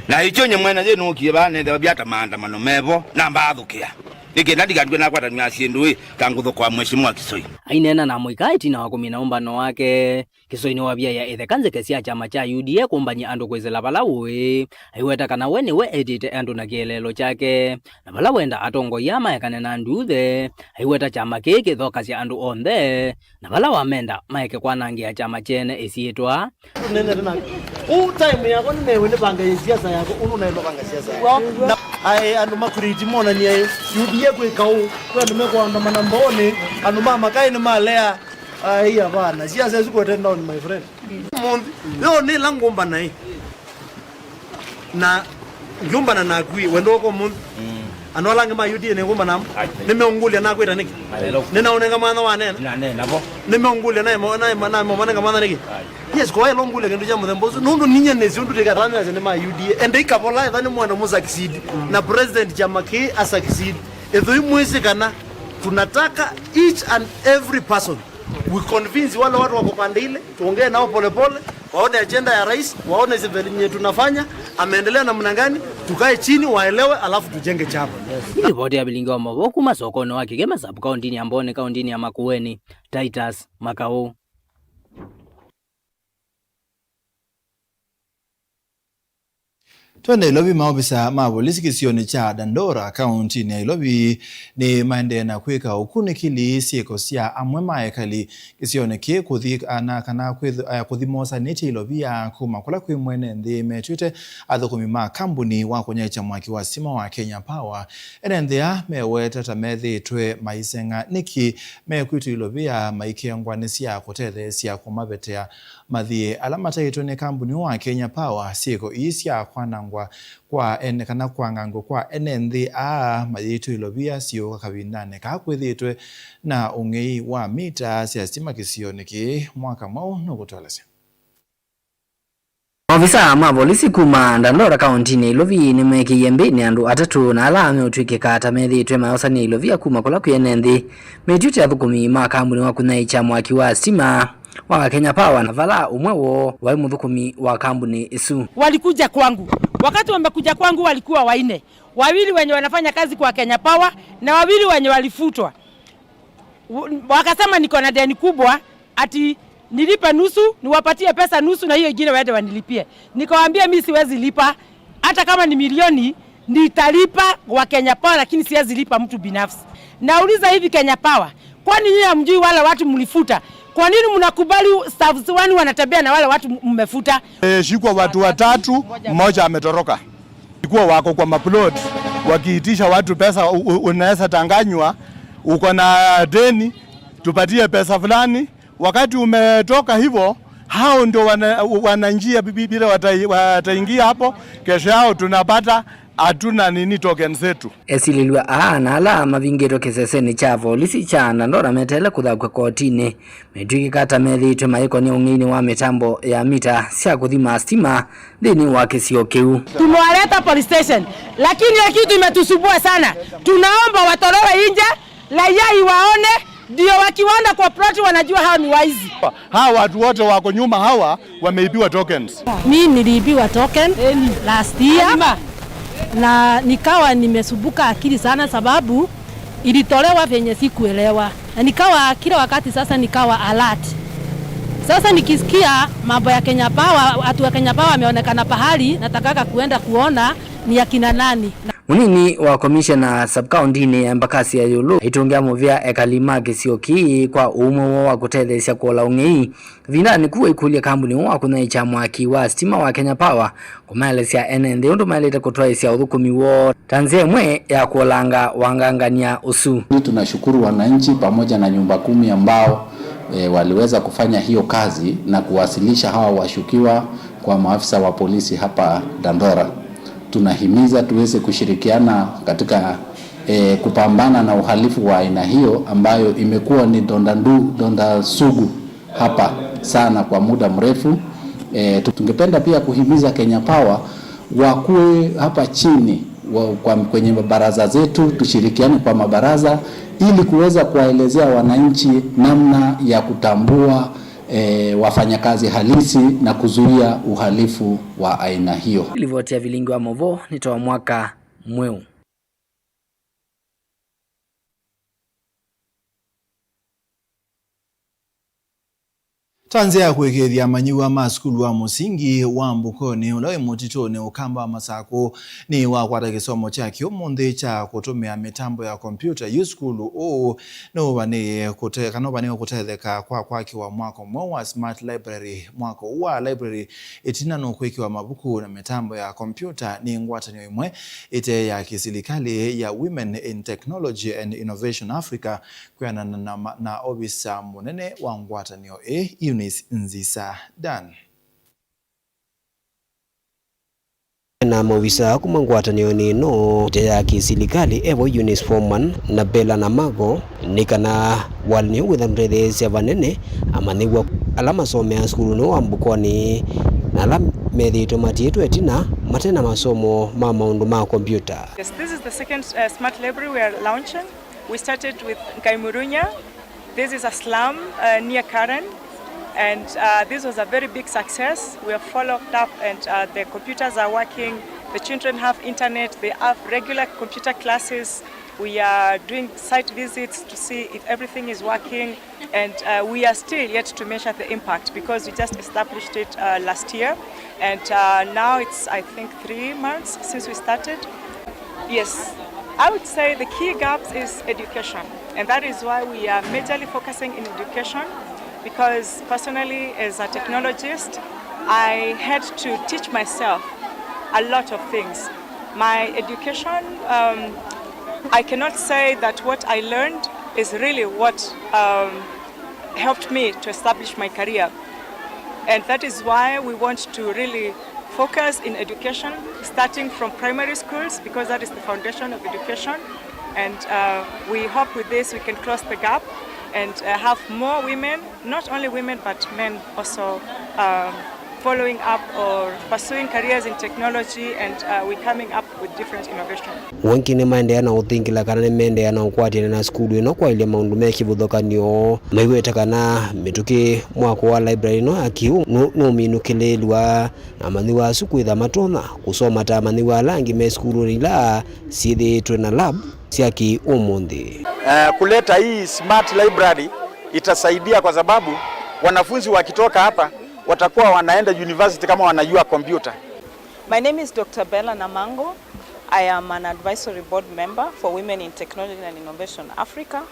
Na ĩkyo nye mwene yĩ nũkie vaa, nethĩwa vyata maandamano mevo, na mbaathũkĩa. Nĩ kenda ndikatw'e nakwatanw'a syĩndũ ĩ, ta ngũthũkũa mheshimiwa Kĩsoi. Aineena na mũika ĩtina wa kũmina ũmbano wake. Kĩsoi nĩwavyaĩa ĩtheka nzeke sya kyama kya U D A kũmbany'a andũ kwĩsĩla vala ũĩ. Aiweta kana we nĩwe etĩte andũ na kĩeleelo kyake, na vala wenda atongoi aa maekane na nduuthe. Aiweta kyama kĩĩ kĩthokasya andũ onthe, na vala wamenda maeke kwanangĩa kyama kyene ĩsyĩtwa. Nenete nake. Ũu time yakwa nĩnewe nĩvangaĩe siasa yakwa, ũndũ naĩlwa vanga siasa yakwa. Na, aĩ, andũ makurĩti monania ĩ, U D A kwĩka ũũ, kwĩ andũ mekũandamana Mbooni, andũ ma makaĩ nĩmalea. Ai, hapana. Siasa ĩsu kwete down, my friend. Mũnthĩ. Yo nĩ ĩla ngũmbana ĩ. Na ngĩũmbana naku ĩ, wendo wako mũnthĩ. Andũ ala angĩ ma U D A nĩ ngũmbana namo. Nĩmeũngũlya nakwĩta nĩkĩ? Nĩnaũnenga mwanya wa nena. Nĩmeũngũlya naĩ mo-, naĩ mo-, naĩ mo manenga mwanya nĩkĩ? Yes, kwa ĩla ũngũlya kĩndũ kya mũthemba ũsu. Nũndũ ninyie nĩsĩ ũndũ tĩkatanĩasya nĩ ma U D A. Ende ikavola ethwa nĩ mwenda mũ succeed. Na president kyama kĩĩ a succeed. Ĩthũi mwĩsĩ kana tunataka each and every person. We convince wale watu wako pande ile, tuongee nao polepole, waone agenda ya rais, waone venye tunafanya, ameendelea namna gani, tukae chini, waelewe, alafu tujenge chama. Nĩ livoti ya vilingi wa maũvoo kuma sokonĩ wa Kĩkĩma sub kauntinĩ ya Mbooni, kauntinĩ ya Makueni, Titus Makau. Twende Ilovi, maovisa ma volisi kĩsionĩ kya Dandora, kauntinĩ ya Ilovi, nĩ maendee na kwĩka ũkunĩkĩli syĩko sya amwe ma ekali kĩsionĩ kĩĩ kũthi, na kana kwĩth-, eh, kũthi mosanĩtye ilovia kuma kũla kwĩ mwene nthĩ metw'ĩte athũkũmi ma kambuni wa kũnyaĩĩkya mwaki wa sitima wa Kenya Power. Ene nthĩ aa meweta ta methĩĩtwe maiseng'a nĩkĩ mekwĩtwa ilovia maikengwa nĩ sya kũtetheesya kũmavetea mathiĩ ala mataĩtwe nĩ kambuni wa Kenya Power. Syĩko ii sya kwanangwa kwa ene, kana kwangangwa kwa ene nthĩ aa mayĩtwe ilovia syũka kavindanĩ kaa kwĩthĩĩtwe na ũng'ei wa mita sya sitima kĩsionĩ kĩĩ. Mwaka mweũ nũkũtũelesya. Maovisaa ma volisi kuma Dandora kauntinĩ ya Ilovi nĩmeekĩie mbĩnĩ andũ atatũ na ala meũtw'ĩkĩka ta methĩĩtwe mayosanie ilovia kuma kũla kwĩ ene nthĩ, mĩtw'ĩte athũkũmi ma kambuni wa kũnyaĩĩkya mwaki wa sitima wa Kenya Power, na vala ũmwe woo waĩ mũthũkũmi wa kambuni ĩsu. Walikuja kwangu. Wakati wamekuja kwangu, walikuwa wanne. Wawili wenye wanafanya kazi kwa Kenya Power na wawili wenye walifutwa. W-, wakasema niko na deni kubwa, ati nilipe nusu, niwapatie pesa nusu na hiyo ingine waende wanilipie. Nikawaambia, "Mi siwezi lipa, hata kama ni milioni nitalipa wa Kenya Power, lakini siwezi lipa mtu binafsi." Nauliza hivi, Kenya Power, kwani nyinyi hamjui wale watu mlifuta? Kwa nini mnakubali staffs wenu wanatembea na wale watu m-, mmefuta? E, shikwa watu watatu, mmoja ametoroka. Ilikuwa wako kwa maplot wakiitisha watu pesa, u-, u-, unaweza tanganywa, uko na deni, tupatie pesa fulani. Wakati umetoka hivyo, hao ndio wana-, wananjia bi-, bi-, bila wata-, wataingia hapo, kesho yao tunapata, hatuna nini, token zetu. Esilĩlw'a aa na ala mavingĩtwe kĩsesenĩ kya volisi kya Dandora meteele kũthakw'a kotinĩ. Metw'ĩkĩka ta methĩĩtwe mayĩkonya ũng'einĩ wa mĩtambo ya mita sya kũthima sitima nthĩnĩ wa kĩsio kĩu. Tumewaleta police station, lakini hiyo kitu imetusumbua sana. Tunaomba watolewe nje, raia iwaone, ndio wakiwaona kwa plot wanajua hao ni waizi. Hawa watu wote wako nyuma hawa wameibiwa tokens. Mi niliibiwa token last year na nikawa nimesumbuka akili sana, sababu ilitolewa venye sikuelewa, na nikawa kila wakati sasa nikawa alert. Sasa nikisikia mambo ya Kenya Power, watu wa Kenya Power wameonekana pahali, natakaka kuenda kuona ni akina nani. Mũnini wa komishena sub-kauntinĩ ya Embakasi ya Ĩũlũ aitũngĩa mũvea ekali ma kĩsio kĩĩ kwa ũũmwe woo wa kũtetheesya kũola ũng'ei. Kavindanĩ kũu aikũlya kambuni ũũ wa kũnyaĩĩkya mwaki wa sitima wa Kenya Power kũmaelesya ene nthĩ ũndũ maĩlĩte kũtwaĩĩsya ũthũkũmi woo ta nzĩa ĩmwe ya kũolanga wangangany'a ũsu. Tunashukuru wananchi pamoja na nyumba kumi ambao, eh, waliweza kufanya hiyo kazi na kuwasilisha hawa washukiwa kwa maafisa wa polisi hapa Dandora. Tunahimiza tuweze kushirikiana katika, eh, kupambana na uhalifu wa aina hiyo ambayo imekuwa ni donda ndu-, donda sugu hapa sana kwa muda mrefu. Eh, tu-, tungependa pia kuhimiza Kenya Power wakuwe hapa chini wa, kwa, kwenye mabaraza zetu, tushirikiane kwa mabaraza ili kuweza kuwaelezea wananchi namna ya kutambua, eh, wafanyakazi halisi na kuzuia uhalifu wa aina hiyo. Livoti ya vilingi wa movoo nĩ ta wa mwaka mweũ. Ta nzĩa ya kũĩkĩĩthya amanyĩw'a ma sukulu wa mũsingi wa Mbukoni ũla wĩ mũtitũnĩ Ũkamba wa Masakũ nĩwakwata kĩsomo kya kĩũmũnthĩ kya kũtũmĩa mĩtambo ya kompyuta yu sukulu ũũ nũvanĩĩe kũte-, kana nũvanĩĩe kũtetheka kwa kwakĩwa mwako mweũ wa Smart Library. Mwako ũũ wa library ĩtina nũkwĩkĩwa mavuku na mĩtambo ya kompyuta nĩ ngwatanĩo ĩmwe ĩte ya kĩsilikalĩ ya Women in Technology and Innovation Africa, kwĩanana na ma-, na ovisa mũnene wa ngwatanĩo ĩĩ, Eunice Nzisa Dan. Na maovisa kuma ngwatanĩonĩ ĩno ĩte ya kĩsilikalĩ evo Eunice Foreman na Bella Namago, nĩ kana walany'o wĩtha ndũtetheesya vanene amanyĩw'a ala masomeaa sukulunĩ wa Mbukoni na ala methĩĩtwe matiĩtwe ĩtina mate na masomo ma maũndũ ma kompyuta. Yes, this is the second, uh, smart library we are launching. We started with Nkaimurunya. This is a slum, uh, near Karen, and, uh, this was a very big success. We have followed up, and, uh, the computers are working. The children have internet. They have regular computer classes. We are doing site visits to see if everything is working, and, uh, we are still yet to measure the impact because we just established it, uh, last year, and, uh, now it's, I think, three months since we started. Yes, I would say the key gaps is education, and that is why we are majorly focusing in education, because personally, as a technologist, I had to teach myself a lot of things. My education, um, I cannot say that what I learned is really what, um, helped me to establish my career. And that is why we want to really focus in education, starting from primary schools, because that is the foundation of education. And, uh, we hope with this we can close the gap and, uh, have more women, not only women, but men also, um, following up or pursuing careers in technology, and uh, we're coming up with different innovation. Wengĩ nĩmaendeea na ũthingila kana nĩmeendeea na ũkwatĩana na sukulu ĩno kwaĩlya maũndũ me kĩvathũkany'o. Maiweta kana mĩtũkĩ mwako wa library ĩno ya kĩu nũ- nũminũkĩlĩĩlw'a na amanyĩw'a asu kwĩtha matonya kũsoma ta amanyĩw'a ala angĩ me sukulunĩ ila syĩthĩĩtwe na lab sya kĩ-ũmũnthĩ. Eh, kuleta hii smart library itasaidia kwa sababu wanafunzi wakitoka hapa watakuwa wanaenda university kama wanajua kompyuta. My name is Doctor Bella Namango. I am an advisory board member for Women in Technology and Innovation Africa.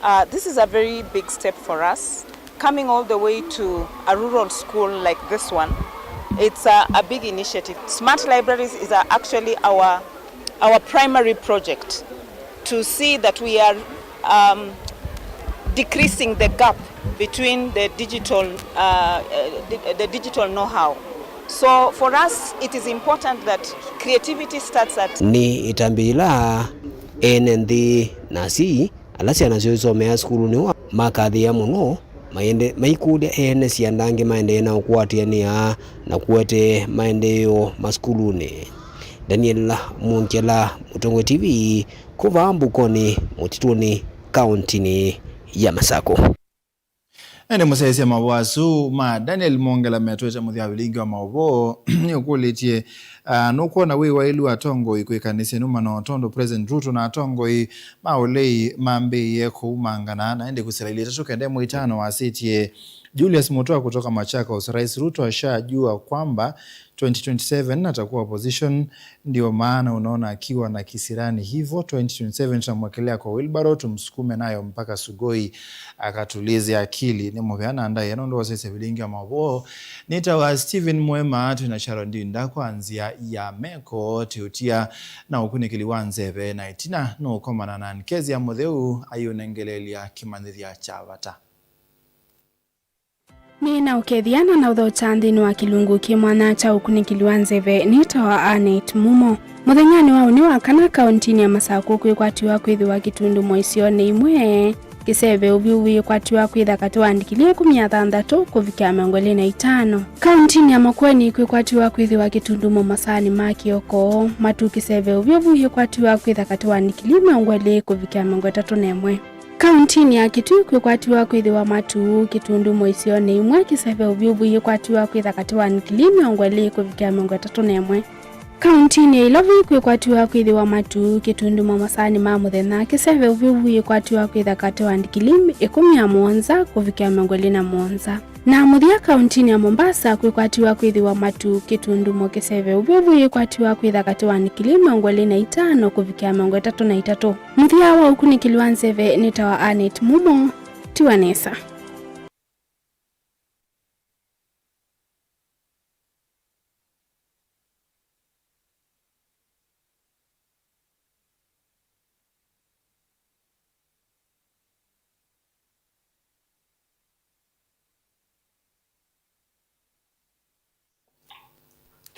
Uh, this is a very big step for us. Coming all the way to a rural school like this one, it's a, a big initiative. Smart libraries is a, actually our, our primary project to see that we are um, decreasing the gap between the digital, uh, uh, the, the digital know-how. So for us, it is important that creativity starts at Nĩ ĩtambya yĩla ene nthĩ na asyai ala syana syoo isomea sukulunĩ ũũ makathĩĩa mũno, maende- maikũlya ene syanda angĩ maendee na ũkwatĩanĩa na kũete maendeeo masukulunĩ. Daniel Mwongela, Mũtongoi T V, kũva Mbukoni, Mũtitũnĩ, kaũntinĩ ya Masakũ. Ene mũsyaĩĩsya mavoo asu ma Daniel Mwongela metwete mũthya wa vilingi wa maũvoo nĩũkũlĩtye, ah, nũkwona wĩ waĩlu atongoi kwĩkanĩsya nũmano tondũ President Ruto na atongoi ma ũlei mambĩĩe kũumangana na ĩndĩ kũsila ilĩ itatũ kenda ĩmwe itano wasĩtye Julius Mutua kutoka Machakos, Rais Ruto ashajua kwamba twenty twenty-seven atakuwa opposition, ndio maana unaona akiwa na kisirani hivyo. Twenty twenty-seven tutamwekelea kwa wheelbarrow, tumsukume nayo mpaka Sugoi akatulize akili. Nĩ mũvea na ndaĩa nũndũ wa ũsyaĩĩsya vilingi wa maũvoo. Nĩtawa Stephen Mwema, twĩna Sharon Ndinda kwa nzĩa ya meko, tĩũtia na ũkunĩkĩli wa nzeve na ĩtina nũkomana na Nkezia Mũtheu ayĩũnengeleelya kĩmanyĩthya kya vata. Nĩ na ũkethya na na ũthokya nthĩnĩ wa kĩlungu kĩ mwanya kya ũkunĩkĩli wa nzeve nĩtawa Annet Mumo. Mũthenyanĩ wa ũnĩ wa kana, kaũntinĩ ya Masakũ kwĩkwatiwa kwĩthĩwa kĩtundumo isionĩ imwe, kĩseve ũvyũvu yĩkwatiwa kwĩtha katĩ wa ndikilii ĩkũmi na thanthatũ kũvikĩa mĩongo ĩlĩ na itano. Kaũntinĩ ya Makueni kwĩkwatiwa kwĩthĩwa kĩtundumo masaanĩ ma kĩoko, matu kĩseve ũvyũvu yĩkwatiwa kwĩtha katĩ wa ndikilii mĩongo ĩlĩ kũvikĩa mĩongo ĩtatũ na ĩmwe. Kaũntinĩ ya Kitui kwĩkwatiwa kwĩthĩwa matu kĩtundumo isionĩ imwe, kĩseve ũvyũvu yĩkwatiwa kwĩtha katĩ wa ndikilii mĩongo ĩlĩ kũvikĩa mĩongo ĩtatũ na ĩmwe. Kaũntinĩ ya Ilovi kwĩkwatiwa kwĩthĩwa matu kĩtundumo masaanĩ ma mũthenya, kĩseve ũvyũvu yĩkwatiwa kwĩtha katĩ wa ndikilii ĩkũmi na mũonza kũvikĩa mĩongo ĩlĩ na mũonza. Na mũthya, kaũntinĩ ya Mombasa kwĩkwatiwa kwĩthĩwa matu kĩtundumo kĩseve ũvyũvu yĩkwatiwa kwĩtha katĩ wa ndikilii mĩongo ĩlĩ na itano kũvikĩa mĩongo ĩtatũ na itatũ. Mũthya wa ũkunĩkĩli wa nzeve nĩtawa Annet Mumo, tiwa nesa.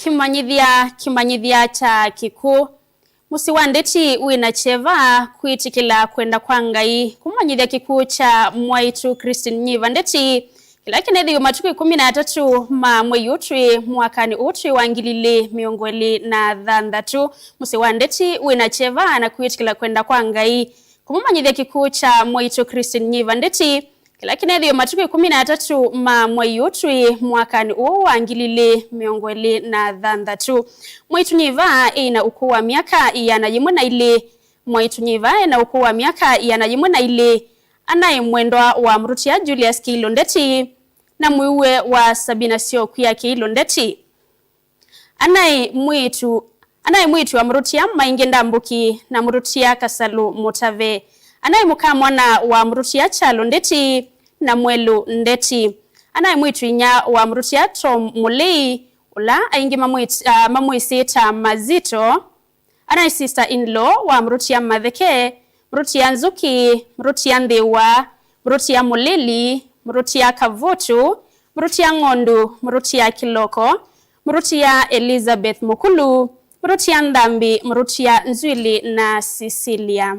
Kĩmanyĩthya, kĩmanyĩthya kya kĩkw'ũ. Mũsyĩ wa ndeti wĩ na kyeva kwĩtĩkĩla kwenda kwa Ngai kũmanyĩthya kĩkw'ũ kya mwaitũ Christine Nyiva Ndeti, kĩla kĩneethĩiwe matukũ ĩkũmi na atatũ ma mwei ũũ twĩ mwakanĩ ũũ twĩ wa ngili ilĩ mĩongo ĩlĩ na thanthatũ. Mũsyĩ wa ndeti wĩ na kyeva na kwĩtĩkĩla kwenda kwa Ngai kũmũmanyĩthya kĩkw'ũ kya mwaitũ Christine Nyiva Ndeti, kĩla kĩneethĩiwe matukũ ĩkũmi na atatũ ma mwei ũũ twĩ mwakanĩ ũũ wa ngili ilĩ mĩongo ĩlĩ na thanthatũ. Mwaitũ Nyiva ĩ na ũkũũ wa myaka ĩana yĩmwe na ilĩ. Mwaitũ Nyiva ĩ na ũkũũ wa myaka ĩana yĩmwe na ilĩ. Anaĩ mwendwa wa mũtũtia Julius Kĩilo Ndeti na mwĩuwe wa Sabina Syokwia Kĩilo Ndeti. Anaĩ mwĩĩtu, anaĩ mwĩĩtu wa mũtũtia Maingĩ Ndambũki na mũtũtia Kasalũ Mũtave. Anaĩ mũka mwana wa mũtũtia Kyalo Ndeti na Mwelũ Ndeti. Anaĩ mwĩĩtu inya wa mũtũtia Tom Mũlei, ũla aingĩ mamwĩt-, ah, mamwĩsĩ ta Mazito. Anaĩ sister in law wa mũtũtia Matheke, mũtũtia Nzuki, mũtũtia Nthĩwa, mũtũtia Mũlili, mũtũtia Kavutu, mũtũtia Ng'ondu, mũtũtia Kĩloko, mũtũtia Elizabeth Mũkulu, mũtũtia Nthambi, mũtũtia Nzwili na Sisilia.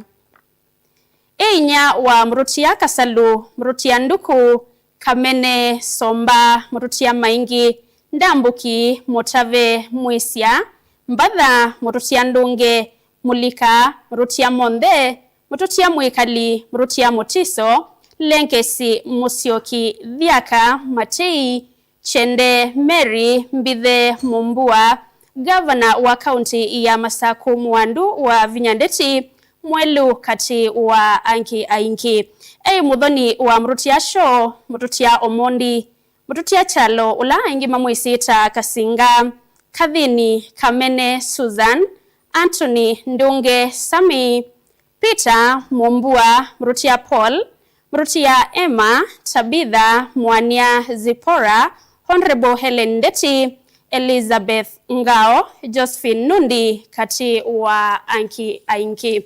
Ĩ inya wa mũtũtia Kasalũ, mũtũtia Nduku, Kamene, Somba, mũtũtia Maingĩ, Ndambũki, Mũtave, Mwĩsya, Mbatha, Mũtũtia Ndũnge, Mũlika, Mũtũtia Monthe, Mũtũtia Mwĩkali, Mũtũtia Mũtiso, Lenkesi, Mũsyoki, Thyaka, Matei, Kyende, Mary Mbithe, Mũmbua, ngavana wa kaunti ya Masakũ, Mwandu wa Vinya Ndeti, Mwelu, katĩ wa angĩ aingĩ. Ei mũthoni wa Mũtũtia Shoo, Mũtũtia Omondi, Mũtũtia Kyalo, ũla aingĩ mamwĩsĩ ta Kasinga, Kathini, Kamene, Susan, Anthony Ndũnge, Sami, Peter Mũmbua, Mũtũtia Paul, Mũtũtia Emma, Tabitha Mwania, Zipora, Honorable Helen Ndeti, Elizabeth Ngao, Josephine Nundi, katĩ wa angĩ aingĩ.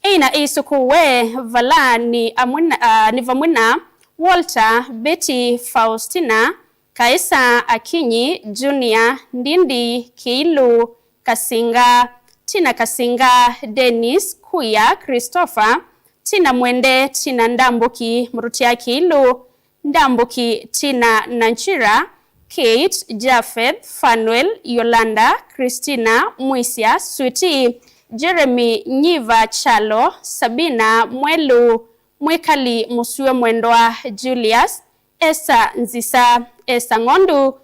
Ĩina ĩisũkũwe vala nĩ amwe na, ah, nĩ vamwe na Walter, Betty, Faustina, Kaisa, Akinyi, Junior, Ndindi, Kiilu, Kasinga, Tina Kasinga, Dennis, Kuya, Christopher, Tina Mwende, Tina Ndambũki, Mũtũtia Kiilu, Ndambũki, Tina Nanchira, Kate, Japheth, Fanuel, Yolanda, Christina, Mwĩsya, Sweetie, Jeremy, Nyiva, Kyalo, Sabina, Mwelu, Mwĩkali, Mũsue Mwendwa, Julius, Esa Nzisa, Esa Ng'ondu,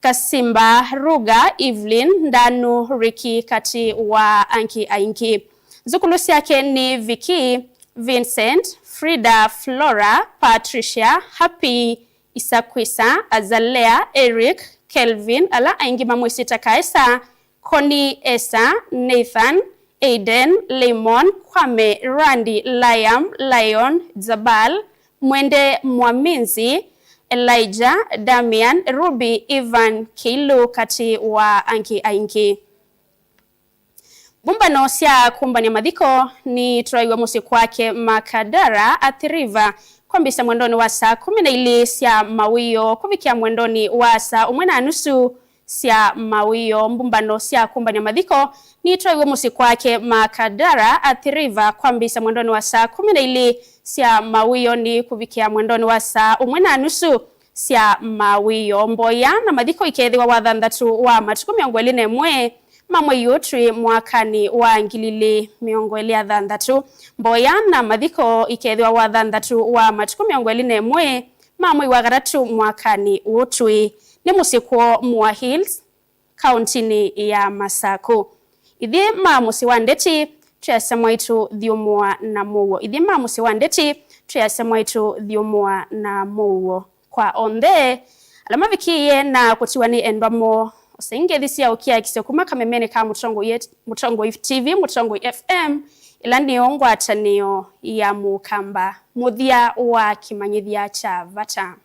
Kasimba, Ruga, Evelyn, Ndanu, Ricky, katĩ wa angĩ aingĩ. Nzukulu syake nĩ Vicky, Vincent, Frida, Flora, Patricia, Happy, Isakwisa, Azalea, Eric, Kelvin, ala aingĩ mamwĩsĩ ta Kaesa, Connie, Esa, Nathan, Aiden, Lemon, Kwame, Randy, Liam, Lion, Jabal, Mwende, Mwaminzi, Elijah, Damian, Ruby, Ivan, Keilu, katĩ wa angĩ aingĩ. Mbũmbano sya kũmbany'a mathiko nitwaiwe mũsyĩ kwake Makadara, Athi River, kwambĩĩsya mwendonĩ wa saa kũmi na ilĩ sya mawĩoo kũvikĩa mwendonĩ wa saa ũmwe na nusu sya mawĩoo. Mbũmbano sya kũmbany'a mathiko nitwaiwe mũsyĩ kwake Makadara, Athi River, kwambĩĩsya mwendonĩ wa saa kũmi na ilĩ sya mawĩoo nĩ kũvikĩa mwendonĩ wa saa ũmwe na nusu sya mawĩoo. Mboya na mathiko ikeethĩwa wathanthatũ wa matukũ mĩongo ĩlĩ na ĩmwe ma mwei ũũ twĩ mwakanĩ wa ngili ilĩ mĩongo ĩlĩ na thanthatũ. Mboya na mathiko ikeethĩwa wathanthatũ wa matukũ mĩongo ĩlĩ na ĩmwe ma mwei wa katatũ mwakanĩ ũũ twĩ. Nĩ mũsyĩ kwoo Moa Hills, kauntinĩ ya Masakũ. Ithyĩ ma mũsyĩ wa Ndeti, twĩasya mwaitũ thyũmũa na mũuo. Ithyĩ ma mũsyĩ wa Ndeti, twĩasya mwaitũ thyũmũa na mũuo. Kwa onthe ala mavikĩie na kũtiwa nĩ endwa moo, osai ngeithi sya ũkiakisyo kuma kamemenĩ ka Mũtongoi, Mũtongoi T V, Mũtongoi F M, ĩla nĩyo ngwatanĩo ya Mũkamba. Mũthya wa kĩmanyĩthya kya vata.